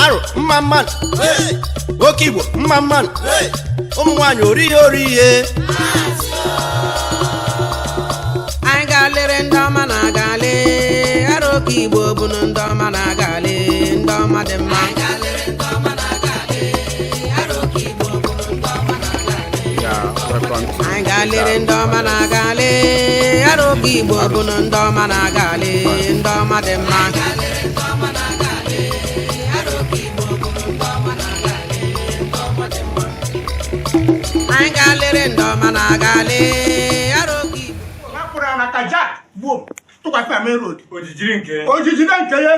Arụ mma mmanụ, nwoke Igbo mma mmanụ, ụmụ nwaanyị ori ihe ori ihe. Anyị ga-alere ndị ọma na-aga-ale. Arụ oke Igbo bụnụ ndị ọma na-aga-ale, ndị ọma dị mma. Yeah, welcome to Anyị ga-alere ndị ọma na-aga-ale. Arụ oke Igbo bụnụ ndị ọma na-aga-ale, ndị ọma dị mma. Anyị ga-alere ndị ọma na-aga-ale. Arụ oke Igbo. Hapụrụ ya na ka Jack gbuo m, tụkwasị na main road. Ojijiri nke Ojijide nke ya.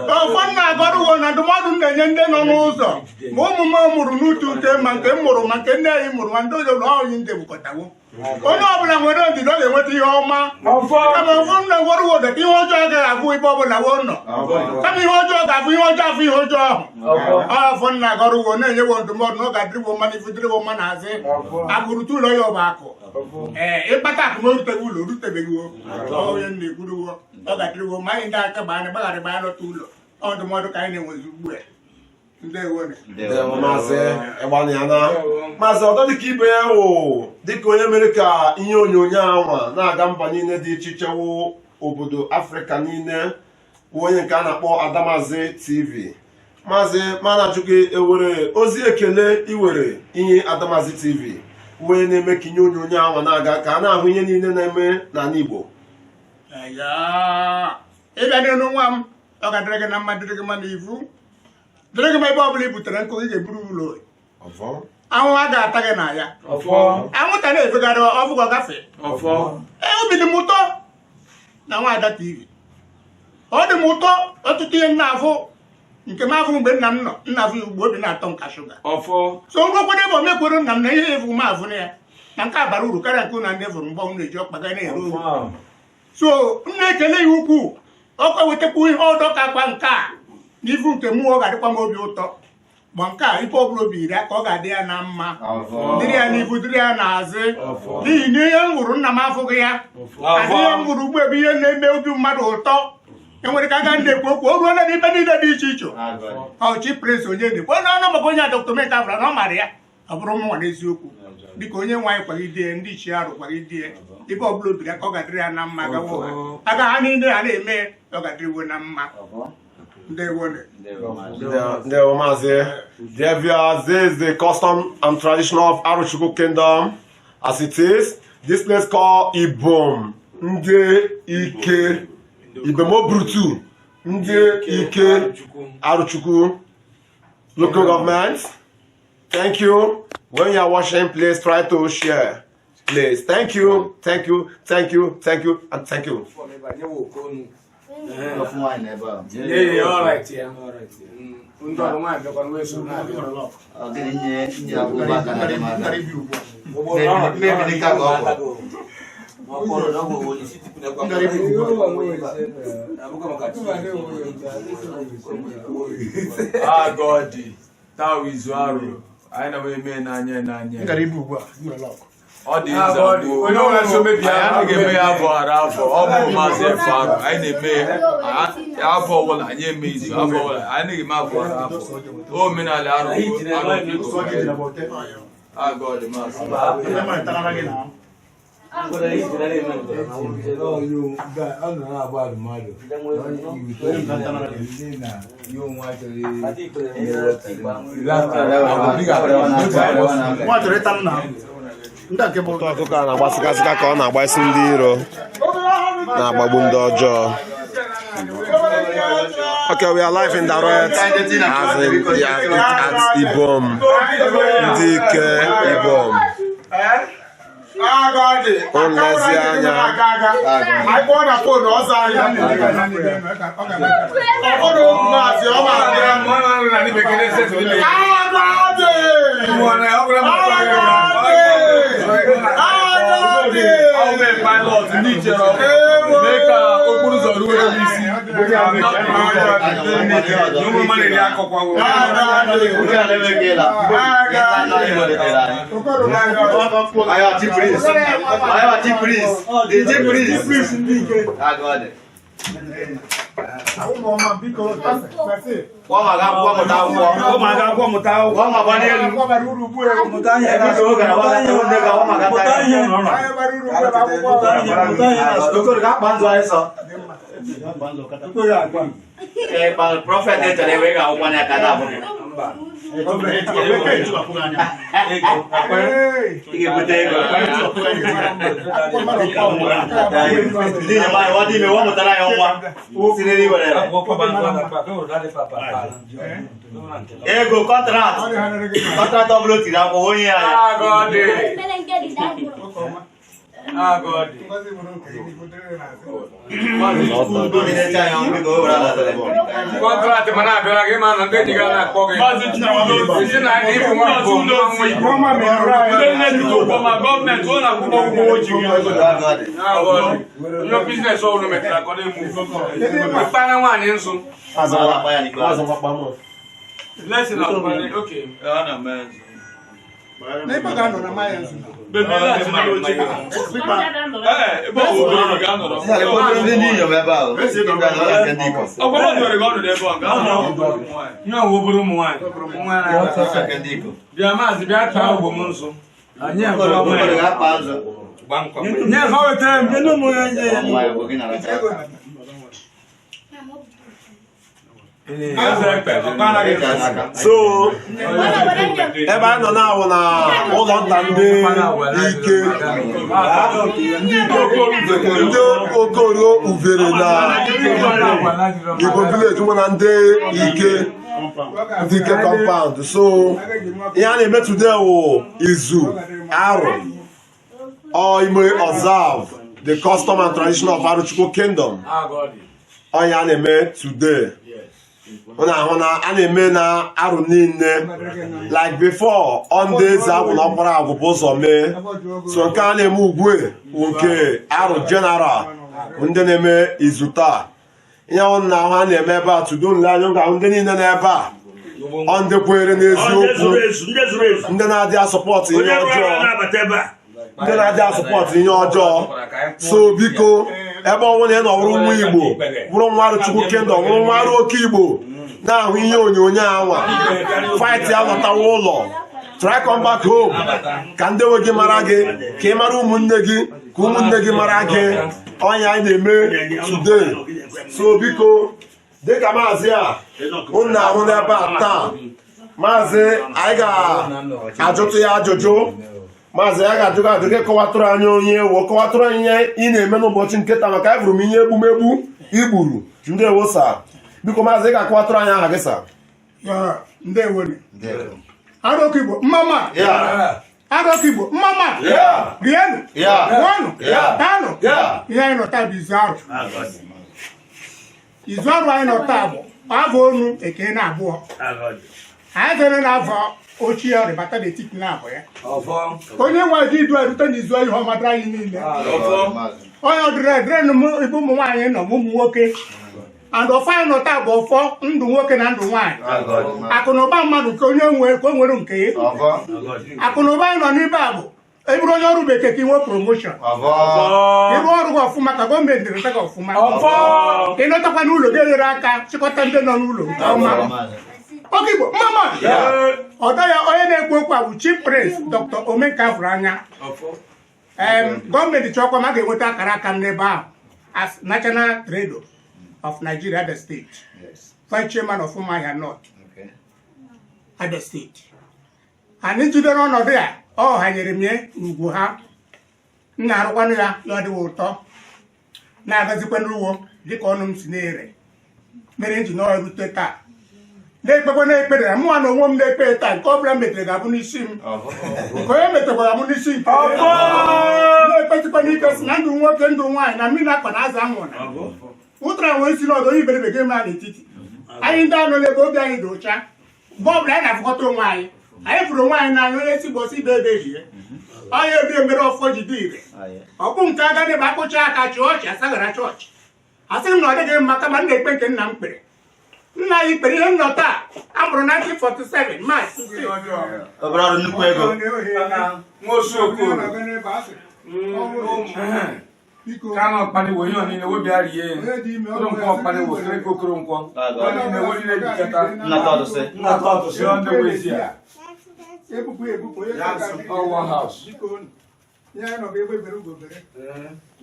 Ọfọ nna agọrụwo na ndụmọdụ m na-enye ndị nọ n'ụzọ, ma ụmụ m mụrụ n'utu ute, ma nke m mụrụ, ma nke nne anyị mụrụ, ma ndị ọzọ na onye ndị bụkọtawo. Onye ọbụla nwere ndidi, ọ ga-enweta ihe ọma. Kama ọfọ nna agọrụwo dọta ihe ọjọọ agaghị abụ ebe ọbụla wo nọ, kama ihe ọjọọ ga-abụ ihe ọjọọ, afụ ihe ọjọọ ahụ. Ọfọ nna agọrụwo na-enyewo ndụmọdụ na ọ ga-adịrịwo mma n'ifu, dịrịwo mma n'azị. Akụrụta ụlọ ya ọ bụ akụ. Ee, ịkpata akụ ma o ruteghị ụlọ, o rutebeghị. Onye m na-ekwuruwo, ọ ga-adịrịwo ma anyị ndị aka gbaa anyị gbagharị gbaa lọta ụlọ. Ọ ndụmọdụ ka anyị na-enwezi ugbu a. Ndewo. Ndewo maazị Ịgbanịana. Maazị ọdọ, dịka ibe ya wụ dịka onye mere ka ihe onyonyo anwa na-aga mba niile dị iche iche, wụ obodo Afrịka niile, wụ onye nke a na-akpọ Adamazi TV. Maazị Manachukwu, ewere ozi ekele iwere ihe Adamazi TV wụ onye na-eme ka ihe onyonyo anwa na-aga, ka a na-ahụ ihe niile na-eme n'ala Igbo. Ya ịbịa n'elu, nwa m, ọ ga-adịrị gị na mma, dịrị gị mma n'ivu, dịrị gị mma. Ebe ọ bụla i butere nkụ ị ga-eburu ụlọ. Ọfọ. Anwụ a ga-ata gị na ya. Ọfọ. Anwụnta na-efegharị ọfụgọ gafee. Ọfọ. Ee, obi dị m ụtọ na Nwaada TV. Ọ dị m ụtọ. Ọtụtụ ihe nna afụ nke m afụ mgbe nna m nọ, nna afụ ya ugbo, obi na-atọ m ka shuga. Ọfọ. So ngwakwado ebe omekwere nna m na ihe efu m afụ na ya na nke a bara uru karịa nke na ndị fụrụ mgbe ọnwụ na-eji ọkpa ga na-ere uru. So m na-ekele ya ukwuu. Ọkwa wetakwa ihe ọdọ ka akwa nke a n'ifu nke mụ, ọ ga-adịkwa m obi ụtọ. Ma nke a, ife ọbụla obi iri aka, ọ ga-adị ya na mma, dịrị ya n'ifu, dịrị ya n'azụ, n'ihi na ihe m hụrụ nna m afụghị ya adị. Ihe m hụrụ ugbu ebe ihe na-eme obi mmadụ ụtọ enwere ka aga na-ekwu okwu o ruola n'ibe niile dị iche iche. Ọchị prince onye na-ekwu onye ọnụ maka onye a Dr. Meka afra na ọ mara ya, ọ bụrụ mụnwa n'eziokwu, dịka onye nwe anyị kwagide ndị ichie arụ kwagide ebe ọbụla obiri aka, ọ ga-adịrị ya na mma. Gawa ụha aga ha niile ha na-eme, ọ ga-adịrịwo na mma. Ndewo. Ndewo Maazị. Dear viewers, this is the custom and tradition of Arochukwu Kingdom. As it is, this place called Ibom Ndị Ike, Ibom Obrutu, Ndị Ike, Arochukwu local government. Thank you. When you are watching, please try to share. Please. Thank you, thank you, thank you, thank you, and thank you. Yeah, all right, yeah. Ndị ọrụ nwaanyị bịakwa wee so na-abịa. Ọ gịnị nye nye akwụkwọ aka na dị m aka? Mmebiri ka ọ bụ. Agọdị taa izu arụ anyị na wee mee n'anya n'anya. Ọ dị nza gboo, anyị anaghị eme ya afọ ara afọ. Ọ bụ maazị efe arụ anyị na-eme ya afọ ọbụla anyị eme izu afọ ọbụla anyị anaghị eme afọ ara afọ. Omenala arụ arụ. Agọdị maazị. Ụtọ ọkụkọ a na-agbasịgasịga ka ọ na-agbasi ndị iro, na-agbagbu ndị ọjọọ. Okay, we are live in direct as in, yeah, at Ibom. Ndị Ike Ibom. Nlezi anya. Anyị kpọọ na phone ọzọ anyị. Ọ bụrụ okwu maazị ọ ma-abịa. Agadi! Agadi! Agadi! Pilot ndị chere mee ka okporo ụzọ ruo eru isi. Ayo, Chief Priest. Ayo, Chief Priest. The Chief Priest. Agọdị. Ụmụaka akwụkwọ mụta akwụkwọ. Mụta ihe. Prophet echere ebe ị ga-akwụkwọ anya ka na-abụ gị. Ị ga-ebute ego. Ndị inyom anyị, ọ dị ime, ọ mụtara ya nwa. Si n'elu were. Ego contract. Contract ọ bụla o tiri akwụkwọ onye ya. Agọdị. Agọdị. Contract ma na-abịara gị ma na ndị enyi gị na-akpọ gị. Isi na ịbụ nwa bụ nwa Igbo. Ndị nne ji ụgwọ ma gọọmenti ọ na-akwụkwọ ụgwọ o ji gị. Agọdị. Onye business ọbụla metara ka ọ na-emu. Ịkpara nwaanyị nsụ. Blessing na okay. N'ebe ga-anọ na maya nzu. Baby, laghachi n'oche gị. Ee, ebe ọ bụ obere ga-anọrọ. Ndị inyom ebe ahụ. Ndị ikom. Ọgbara nwere gị ọnọdụ ebe ọ ga-anọrọ ụmụ nwaanyị. Nye ọwụ obere ụmụ nwaanyị. Ndị ikom. Bịa maazị bịa taa ogbo m nsụ. Okoro ga-akpa azụ. Nye ka o wetara m. Nwaanyị bụ gị nara aka. Eze ekpe, ọkpa anaghị esi. So ebe anyị nọ na-awụ na ụlọ nta ndị ike ndị Okorio Uvere na Igbo village nwe na ndị ike ndị ike compound. So ihe a na-eme today wụ izu arụ ọ ime observe the custom and tradition of Arochukwu Kingdom. Ọnya a na-eme today ọ na-ahụ na a na-eme na arụ niile like before ọ ndị eze agwụ na ọkpara agwụ bụ ụzọ mee. So nke a na-eme ugbu bụ nke arụ general bụ ndị na-eme izu taa. Ihe ọ na ahụ a na-eme ebe a tudo nle anya ga-ahụ ndị niile n'ebe a ọ ndị kwere n'eziokwu, ndị na-adị asọpọtụ ihe ọjọọ, ndị na-adị asọpọtụ ihe ọjọọ. So biko ebe ọ bụla ị nọ wụrụ nwa Igbo, wụrụ nwa Arochukwu Kingdom, wụrụ nwa arụ oke Igbo na-ahụ ihe onyonyo anwa fight ya lọtawa ụlọ, try come back home ka ndị nwe gị mara gị, ka ị mara ụmụnne gị, ka ụmụnne gị mara gị. Ọnya anyị na-eme today. So biko dịka maazị a unu na-ahụ n'ebe a taa, maazị anyị ga-ajụtụ ya ajụjụ. Maazị ya ga-ajụ gị ajụ gị kọwatụrụ anyị onye ewu, kọwatụrụ anyị ihe ị na-eme n'ụbọchị nke taa, maka anyị bụrụ m ihe egbumegbu igburu ndị ewo sa. Biko maazị, ị ga-akọwatụrụ anyị aha gị sa. Ya, ndewonu. Arọkọ Igbo mmama. Arọkọ Igbo mmama. Rienụ. Ṅụọnụ. Taanụ. Ihe anyị nọ taa bụ izu arụ. Izu arụ anyị nọ taa bụ avọ onu eke na abụọ. Anyị zere na avọ ochie ọrịa bata n'etiti na abụ ya. Onye nwe gị idu erute n'izu ihe ọma dịrị anyị niile. Onye ọdịrị edịrị ebe ụmụ nwaanyị nọ ma ụmụ nwoke. And ọfọ anyị nọ taa bụ ọfọ ndụ nwoke na ndụ nwaanyị. Akụ na ụba mmadụ nke onye nwe ka o nwere nke ya. Akụ na ụba anyị nọ n'ibe a bụ ebụrụ onye ọrụ bekee ka ị nwee promotion. Ịrụ ọrụ gị ọfụma ka gọọmenti reta gị ọfụma. Ị nọtakwa n'ụlọ gị enyere aka chịkọta ndị nọ n'ụlọ nke ọma. Oke Igbo mama. Ọdọ ya onye na-ekwu okwu a bụ Chief Prince Dr. Omenka fụrụ anya. Gọọmenti chọkwa ma a ga-enweta akara aka m n'ebe ahụ as National Trader of Nigeria Abia State, Vice Chairman of Umuahia North, Abia State. Anyị jidere ọnọdụ ya ọ hanyere m ya n'ugwu ha m na-arụkwanụ ya ya ọ dịghị ụtọ na-agazikwa n'ugbo dịka ọnụ m si na-ere mere m ji nọọ erute taa na-ekpekwa na-ekpere na mụnwa na onwe m na-ekpe taa nke ọ bụla m metere ga-abụ n'isi m, nke onye metekwara m n'isi nke na-ekpetikwa n'ike si na ndụ nwoke ndụ nwaanyị na mmiri akpa na azụ anwụrụ ụtara nwere isi n'ọdụ onye iberibe gị ma n'etiti anyị ndị anọ n'ebe obi anyị dị ụcha mgbe ọ bụla anyị na-afụkọta onwe anyị anyị fụrụ onwe anyị n'anya onye si gbọsị ibe ebe ejie onye ebi emere ọfọ ji dị ire ọ bụ nke agadi bụ akpụcha aka chọọchị ọchị asaghara chọọchị asị m na ọ dịghị mma kama m na-ekpe nke nna m kpere nna anyị kpere ihe nnọ taa a mụrụ 1947 March 16. Obere ọrụ nnukwu ego. Nwosu Okoro. Ka na ọkpali wo ihe niile wo bịa rie. Okoronkwo ọkpali wo kere ka Okoronkwo. Ihe niile wo niile jikọta. Nnata ọdụsị. Nnata ọdụsị ọ ndị wo ezi a. Ebupụ ebupụ onye All one house. Biko ihe anyị nọ bụ egbe bere ugo bere.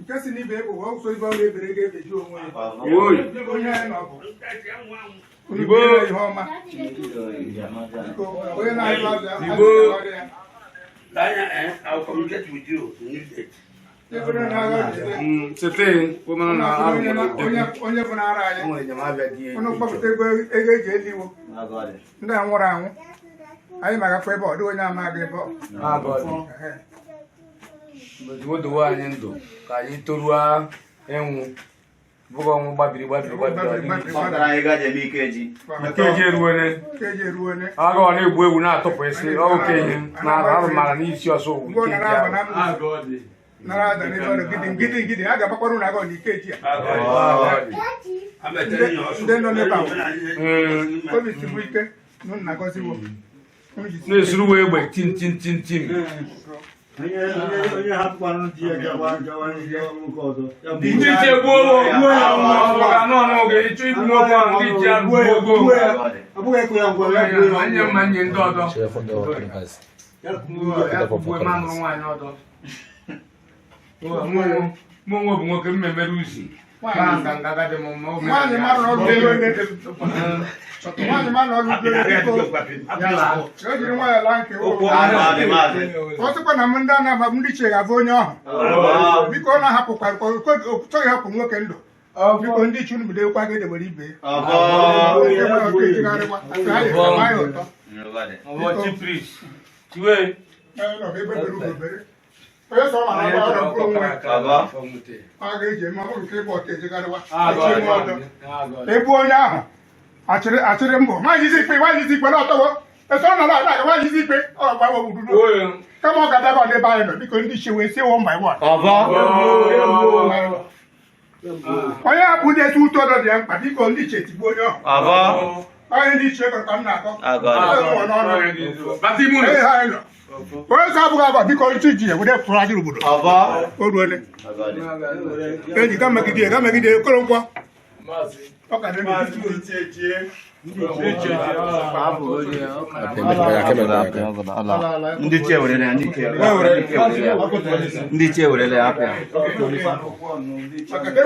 Nke si n'ibe egbe bụ ọsọ ibe ọ na-ebere ga-ebeji onwe ya. Oyi. Onye anyị nọ bụ unu Igbo. mere ihe ọma. Biko, onye na-azụ azụ ya, Igbo. azụ ya ọrịa. I will communicate with you the new date. Ebe na na-agha ọdịde. Sete wo mana na arụ Onye bụ na-ara anyị. Unu kpọpụta ego ego eji eliwo ndị a nwụrụ anwụ. Anyị ma agakwa ebe ọ dịghị onye ama aga ebe ọ. Ehe. Wo dowe anyị ndụ ka anyị toruo ịnwụ. Bụghị ọnwụ gbabiri gbabiri gbabiri ọ dịghị isi. Kpọpụtara anyị gaje eme ike ji. Nke eji eruwere. Nke eji eruwene. Agụ ọ na-egbu egwu na-atụpụ isi ọ okenye na-arụ arụ mara n'isi ọsọ owu Mgbe ọ nke nara eji aba arụ. na mbuze, nara ada n'ebe ọ nọ gidi gidi gidi a ga-agbakwara unu agụ n'ike ji a. Ndị nọ n'ebe ahụ. Obi sigbu ike na unu na-agọziwo. Unu jisi ike. Na-esuru wee egbe tim tim tim tim. Ndị iche gbuo ọ ga anọ n'oge ịchọ igbu nwoke ahụ ndị iche ahụ gbuo ogo. Nye mma nye ndị ọdọ. Ya kụgbuo ma nụrụ nwaanyị ọdọ. Mụ onwe bụ nwoke m memere uzi. Maa nganga ga dị m mma. O mere Nwaanyị ya. mara ọrụ ugbo ebe. Nwaanyị mara ọrụ ugbo ebe biko. Ka o jiri nwayọọ laa nke ụlọ. Maazị maazị. Ọ sịkwa na m ndị a na-ama ndị ichie ga-abụ onye ọhụ. Biko ọ na-ahapụkwa ọ chọghị ịhapụ nwoke ndụ. Biko ndị ichie unu bidokwa ga edewere ibe ya. Ọbọ. Nke nwere ọtọ ejigharịwa. Asị ha yiri ama ya ụtọ. Ọbọ chief priest. Chiwe. Ee, nọ bụ ebe bere ugo bere. Onye sọ ma na ọrụ mkpụrụ onwe ya. Ọ ga-eji eme ọ bụrụ nke ịgba ọtọ ejigharịwa. Echi nwe ọdọ. Ebu onye ahụ achịrị achịrị mbụ nwaanyị isi ikpe nwaanyị isi ikpe n'ọtọwo eso ọ nọ na aga nwaanyị isi ikpe ọ gbawa ududo kama ọ ga-adaba n'ebe anyị nọ biko ndị ichie wee sie one by one. Onye hapụ ndị esi ụtọ ọdọ dị ya mkpa biko ndị ichie tigbuo onye ọhụ. Ọbọ. Onye ndị ichie kọrọ ka m na-akọ. Agọdị. Onye nọ n'ọnụ. Bata ime ụlọ. Onye ha anyị nọ. Onye sọ abụghị agba biko ntị ji ya were fụrụ ajịrị obodo. Ọbọ. O ruole. Agọdị. Enyi ga megide ga megide Okoronkwo. Ọ ka dị n'etiti. Ndị ichie werele ya, ndị ichie ndị ichie werele ya apịa.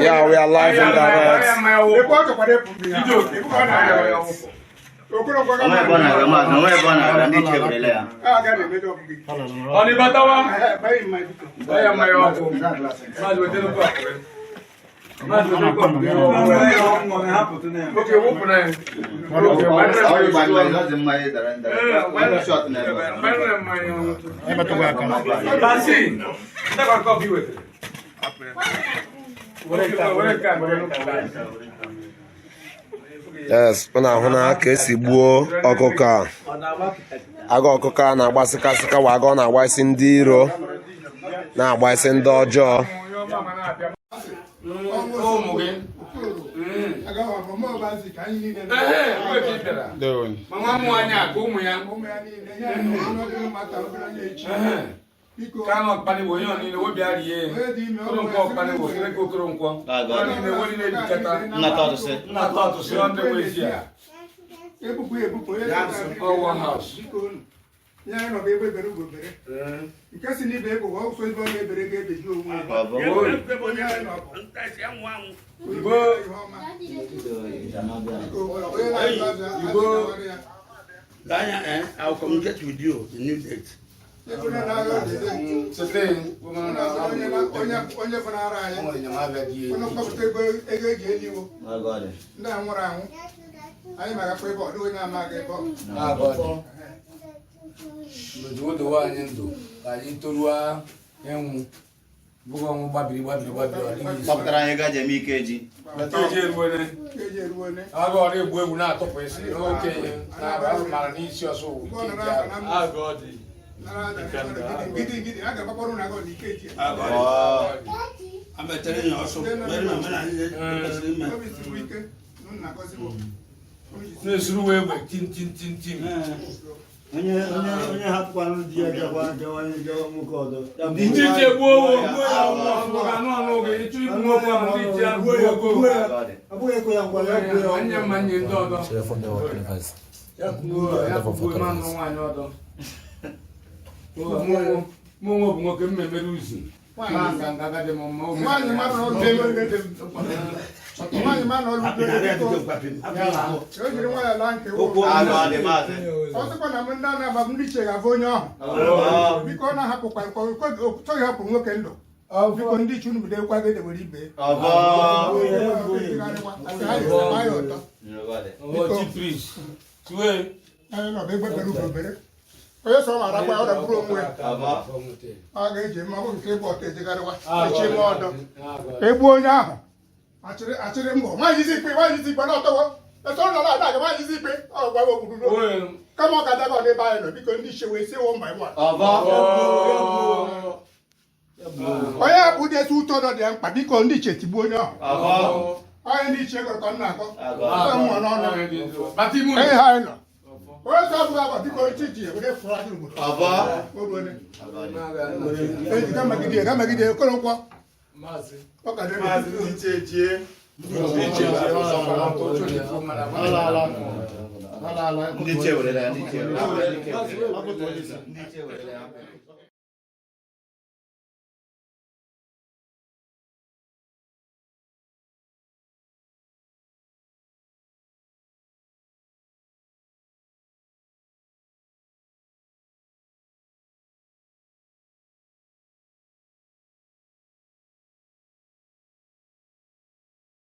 Yeah, we are live and direct. Ebe ọ chọkwara ịpụ mmiri ahụ, ebe ọ na-aga. Okoronkwo ga Onwe ebe ọ na-aga maazị, onwe ebe ọ na-aga, ndị ichie werele ya. a ga na-emedo ọgụ gị. Ọ dị batawa. Ehe, banye mmanya biko. Baya mmanya ọkụ. Maazị wetara okwu akụ. Maazị wetara okwu akụ. Oke wụpụ na ya. Oke, Ọ dị mmanya, ọ dị mmanya dara dara. Shot na ebe. gbanyere mmanya ọkụ. Basi, ndakwa kọfị wetara. Were nke a, were nke a. Yes, ọ na-ahụ na ka esi gbuo ọkụkọ a. Agụ ọkụkọ a na-agbasịkasịka wa agụ ọ na-agbasi ndị iro na-agbasi ndị ọjọọ. Ụmụ gị. Agaghị ọbụ mụ ọbazi ka anyị niile Ehe, mgbe ka ị bịara. Ma nwa m nwaanyị a ka ụmụ ya. ụmụ ya niile ihe anyị nọ n'ọdịrị mata obere onye echi. Biko Ka na ọkpali wo ihe niile wo bịa rie. onye dị ime ọ bụ Okoronkwo ọkpali wo kere ka Okoronkwo. Ihe niile wo niile jikọta. Nnata ọdụsị. Nnata ọdụsị ọ ndị wo ezi a. Ebupụ ebupụ onye All one house. Biko unu. Ihe anyị nọ bụ egbe bere ugo bere. Nke si n'ibe egbe bụ ọsọ ibe ọ na-ebere ga-ebeji onwe ya. Ọbọ. Onye anyị nọ bụ Igbo. ihe ọma. Biko onye na-azụ azụ ya, azụ ya ọrịa. I will communicate with you the new date. Ebe na na-agha ọdịde. Sete wo mana na Onye onye fụnara anyị. Unu kpọpụta ego ego eji eliwo Agọdị. ndị a nwụrụ anwụ. Anyị ma agakwa ebe ọ dịghị onye ama aga ebe ọ. Wo dowe anyị ndụ ka anyị toruo ịnwụ. Bụghị ọnwụ gbabiri gbabiri gbabiri ọ dịghị isi. Kpọpụtara anyị gaje eme ike ji. Nke eji eruwere. Nke eji eruwene. Agụ ọ na-egbu egwu na-atụpụ isi okenye na-arụ arụ mara n'isi ọsọ owu Mgbe ọ nke nara eji aba arụ. na mbuze, nara ada n'ebe ọ nọ gidi gidi a ga-agbakwara unu agụ n'ike ji a. Obi sigbu ike na unu na-agọziwo. Unu jisi Na-esuru wee egbe tim tim tim tim. Onye onye onye hapụkwanụ di ya gawa gawa gawa nwoke ọzọ. Ya Ndị ichie gbuo owo anụ anụ oge ịchọ igbu nwoke ahụ, ndị ichie ahụ gbuo ogo. Ọ bụghị ekwe ya ngwa ya gbuo ya. Nye mma nye ndị ọdọ. Ya gbuo Ya kụgbuo ma nụ nwaanyị ọdọ. Mụ onwe bụ nwoke m memere uzu. Ma nganga agadi m mma oge. Nwaanyị mmadụ na ọlụ nwaanyị mmadụ na ọlụ biko o jiri nwayọọ laa nke Okwu agụ adị maazị. Ọ sịkwa na m ndị a na-agba ndị ichie ga-avụ onye ahụ, biko ọ na-ahapụkwa nke ọ chọghị hapụ nwoke ndụ. Biko ndị ichie unu bido ekwa gị dewere ibe. Ọbọ. Ya ụtọ. Ọwọ́ chief priest. Tue. Anyị nọ bụ egbe bere ugo bere, onye sọ ma arakwa ọ dagburu onwe ya. Ọ ga-eji mma ọ bụ nke ịgba ọtọ ejegharịwa echi ma ọdọ egbuo onye ahụ, achịrị achịrị mbọ nwaanyị isi ikpe, nwaanyị isi ikpe n'ọtọwọ esoro nọ na-ada aga nwaanyị isi ikpe ọ gwa ogburu n'oge kama ọ ga-adaga n'ebe anyị nọ. Biko ndị ichie wee sie wọ mba ịwa onye a bụ ụdị esi ụtọ nọ dị ya mkpa. Biko ndị ichie tigbuo onye ahụ. Onye ndị ichie gọrọ ka m na-akọ nwa n'ọnụ enyi ha anyị nọ, onye sọ abụghị agwa. Biko chi ji were fụrụ adị obodo oruone eji gamagide gamagide Okoronkwọ ọ ka dị. Maazị ndị ichie jie. Ndị ichie werela ya, ndị ichie werela ya. Ndị ichie werela ya.